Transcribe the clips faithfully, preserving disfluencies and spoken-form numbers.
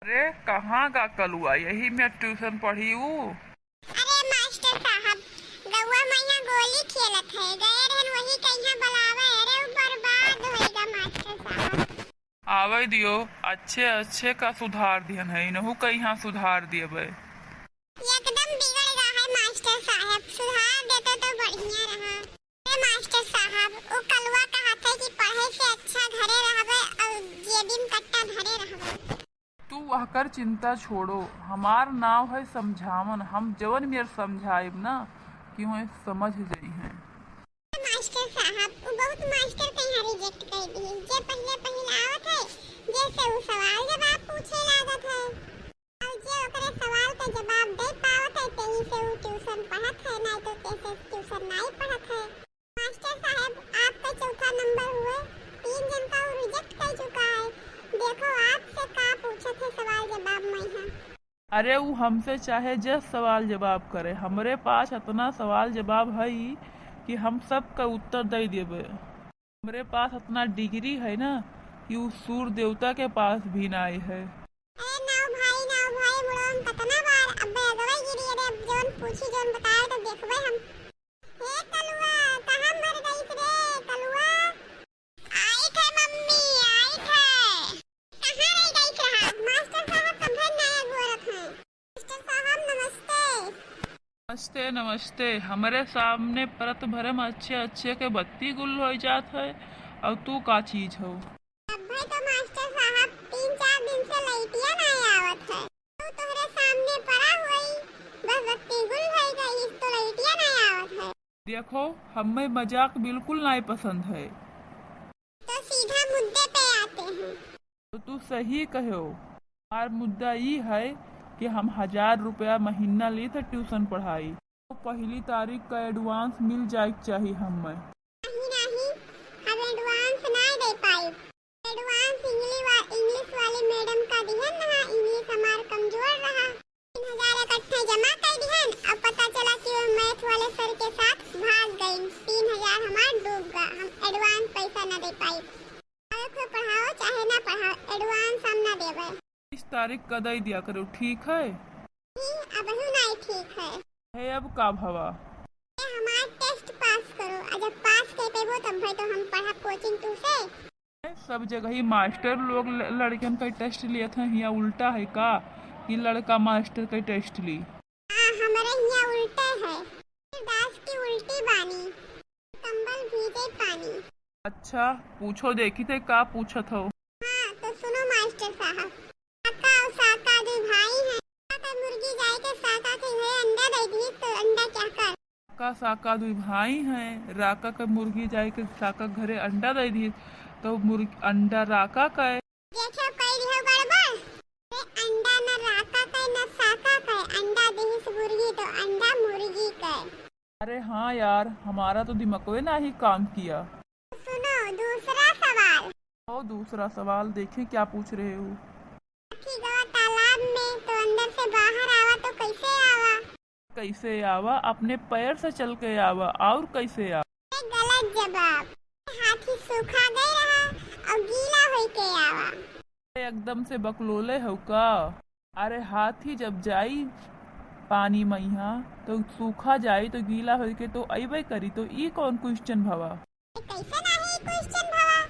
अरे, कहाँ गा कलुआ? यही में ट्यूशन पढ़ी ऊ? अरे मास्टर साहब, गौवा मइहाँ गोली खेलत है, गए रहन वही कइहाँ बुलावे। अरे ऊ बर्बाद होइगा मास्टर साहब। आवे दियो, अच्छे अच्छे का सुधार दिहन है, इनहू कइहाँ सुधार दियबे। एकदम बिगड़ गा है मास्टर साहब, सुधार देते तो बढ़िया रहा। ए मास्टर साहब, ऊ कलुआ कहत है कि पढ़े से अच्छा घरे रहबे और जेबी में कट्टा धरे रहबे। तू वहकर चिंता छोड़ो, हमार नाव है समझावन। हम जवन मेर समझाइब ना कि वह समझ जइहें। ए मास्टर साहब, ऊ बहुत मास्टर कइहाँ रिजेक्ट कर दी, जे पहिले पहिले आवत है, जे से ऊ सवाल जवाब पूछे लागत है। और जे ओकरे सवाल के जवाब दे पावत है, तेही से ऊ ट्यूशन पढ़त है, नाहीं तो कैसे ट्यूशन नाहीं पढ़त है। मास्टर साहब, आपका चौथा नंबर हुए, तीन जन का ऊ रिजेक्ट कर चुका है। देखो, आपसे का पूछत है सवाल जवाब मइहाँ। अरे, ऊ हमसे चाहे जे सवाल जवाब करे, हमरे पास इतना सवाल जवाब है कि हम सबका उत्तर दे देबे। हमरे पास इतना डिग्री है ना कि ऊ सूर्य देवता के पास भी नाहीं है। ए नाव भाई, नाव भाई, मुड़वा में कतना बार अब बैगवा गिरी, अरे अब जौन पूछी, जौन बताए तो देखबे हम। हे कलुआ, कहाँ मर गइस रे कलुआ? आइत है मम्मी, आइत है। कहाँ रह गइस रहा? मास्टर साहब कब भर नया गोरख हैं। मास्टर साहब नमस्ते। नमस्ते, नमस्ते। हमरे सामने परत भरे में अच्छे अच्छे के बत्ती गुल होइ जात है और तू का चीज हो? अब्बे तो मास्टर साहब तीन चार दिन से लइटिया नाहीं आवत है। तू तोहरे सामने परा होई, बस बत्ती गुल होइ गइस तो लइटिया नाहीं आवत है। देखो, हमें मजाक बिल्कुल नाहीं पसंद है। तो सीधा मुद्दे पे आते हैं। तो तू सही कहो। हमार मुद्दा ई है कि हम हजार रुपया महीना लेत है ट्यूशन पढ़ाई, तो पहली तारीख का एडवांस मिल जाए के चाही हमें। नहीं, नहीं, हम एडवांस ना दे पाइब। एडवांस इंग्लिश वा-, इंग्लिश वाली मैडम का दिहन ना, इंग्लिश हमार कमजोर रहा। तीन हजार इकट्ठे जमा कर दिहन, अब पता चला कि वो मैथ वाले सर के साथ भाग गइन। तीन हजार हमार डूब गा, हम एडवांस पैसा ना दे पाइब। चाहे कोई पढ़ाओ, चाहे ना पढ़ाओ, एडवांस हम ना देबे। तीस तारीख का दे दिया करो, ठीक है? नहीं, अबहू नहीं ठीक है। है अब का भवा? ए, हमार टेस्ट पास करो, आ जब पास कर पेबो तब भाई तो हम पढ़ब कोचिंग तू से। सब जगह ही मास्टर लोग ल-, लड़कन का टेस्ट लियत हैं, हियाँ उल्टा है का कि लड़का मास्टर का टेस्ट ली? हाँ, हमरे हियाँ उल्टे है। दास की उल्टी बानी, कंबल भीजे पानी। अच्छा, पूछो देखी थे का पूछत हो। हाँ, तो सुनो मास्टर साहब, काका और साका दो भाई हैं। काका मुर्गी जाए के साका के घरे अंडा दे दी, तो अंडा क्या कर? काका साका दो भाई हैं, राका के मुर्गी जाए के साका घरे अंडा दे दी, तो मुर्ग-, अंडा राका का है। देखे कई दिहो गड़बड़। ए, अंडा न राका के न साका के, अंडा दिहिस मुर्गी तो अंडा मुर्गी के। अरे हाँ यार, हमारा तो दिमकवे नाही काम किया। सुनो दूसरा सवाल। ओ दूसरा सवाल, देखें क्या पूछ रहे हो। हाथी गवा तालाब में तो अंदर से बाहर आवा तो कैसे आवा? कैसे आवा? अपने पैर से चल के आवा, और कैसे आवा? ए, गलत जवाब। हाथी सूखा गए रहा और गीला होई के आवा। एकदम से बकलोले हो का? अरे हाथी जब जाई पानी मइहाँ तो सूखा जाई तो गीला होई के तो अइबे करी, तो ई कौन क्वेश्चन भवा? कैसे नाही क्वेश्चन भवा?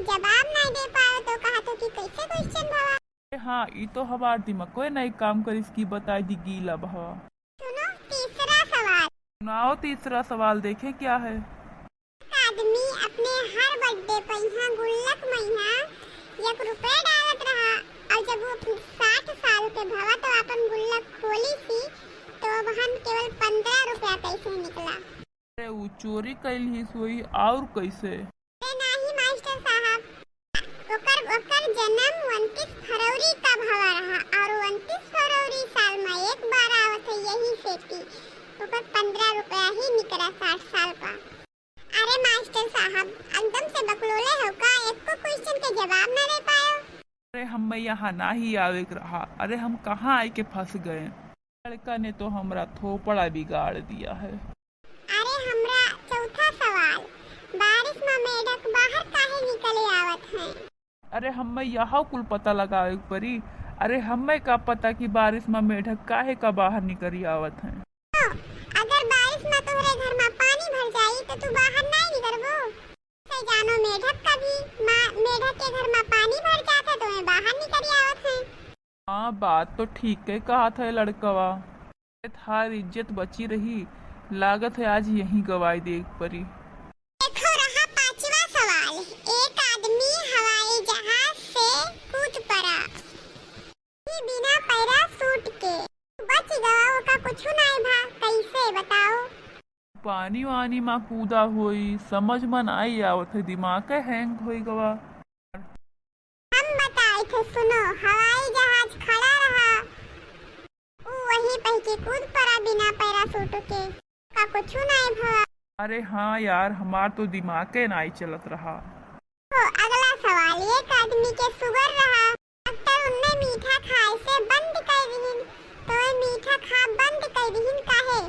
जवाब नाही दे पाओ तो कहा तो कि कैसे क्वेश्चन भवा? अरे हाँ, ई तो हमार दिमागवे नाही काम करिस कि बताई दी गीला भवा। सुनो तीसरा सवाल। सुनाओ तीसरा सवाल, देखे क्या है। एक आदमी अपने हर बर्थडे पे यहाँ गुल्लक में यहाँ एक रुपया डालत रहा और जब वो साठ साल के भवा तो अपन गुल्लक खोली सी तो अब हम केवल पन्द्रह रुपया पैसे निकला। अरे ऊ चोरी कैल ही सोई और कैसे? अरे नाही मास्टर साहब, ओकर, ओकर जन्म उनतीस फरवरी का भवा रहा और उनतीस फरवरी साल में एक बार आवत है यही सेती ओकर पन्द्रह रुपया ही निकला साठ साल का। अरे मास्टर साहब, एकदम से बकलोले हो का? एको क्वेश्चन के जवाब ना दे पायो। अरे हम यहाँ नाही आवे के रहा, अरे हम कहाँ आए के फंस गए। लड़का ने तो हमरा थोपड़ा बिगाड़ दिया है। अरे हमरा चौथा सवाल, बारिश में मेढक बाहर काहे निकले आवत हैं? अरे हम्मे यह कुल पता लगावे के पड़ी। अरे, हम्मे का पता कि बारिश मा मेढक काहे का बाहर निकरी आवत हैं। अगर बारिश मा तोहरे घर मा पानी भर जाई, तो तू बाहर नाहीं निकरबो? से जानो मेढक का भी, मा-, मेढक के घर मा पानी भर जात है, तो मैं बाहर निकरी आवत हैं। हाँ, बात तो ठीक है कहा था लड़कवा। थार इज्जत बची रही, लागत है आज यहीं गवाई देख परी। देखो रहा पांचवा सवाल, एक आदमी हवाई जहाज से कूद पड़ा। ई बिना पैराशूट के बच गवा, ओका कुछु नाय भा, कैसे बताओ? पानी वानी मा कूदा होई, समझ मा नाई आवत है, दिमाग के हैंग होई गवा। हम बताई थे, सुनो, हवाई जहाज खड़ा रहा, ऊ वही पहके कूद पड़ा बिना पैराशूट के, का कुछु नाय भवा। अरे हाँ यार, हमार तो दिमाग के नाई चलत रहा। हो, अगला सवाल, एक आदमी के शुगर रहा, डॉक्टर उनने मीठा खाए से बंद कर दिहिन, तो ये मीठा खा बंद कर दिहिन काहे?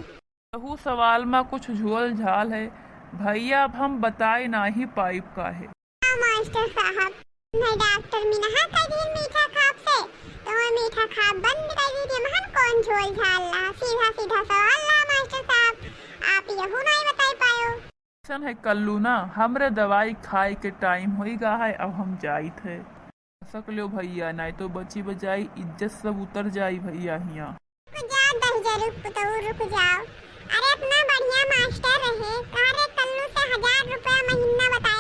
एहू सवाल मा कुछ झोल झाल है भैया, अब हम बताए नाही पाइब काहे। हाँ मास्टर साहब, मैं डॉक्टर मिनहा कर दिहिन मीठा खाब से, तो मैं मीठा खाब बंद कर दिहिन, हमहन कौन झोल झाल ला, सीधा सीधा सवाल ला मास्टर साहब, आप यहू नहीं बताई पायो। ऐसन है कल्लू ना, हमरे दवाई खाए के टाइम होई गा है, अब हम जाइत है। सकल्यो भैया, नाई तो बची बजाई इज्जत सब उतर जाई भैया हियाँ। रुक जा दहिजरू पुतऊ, रुक जाओ। अरे इतना बढ़िया मास्टर रहे, कहाँ रे कल्लू से हजार रुपया महीना बताए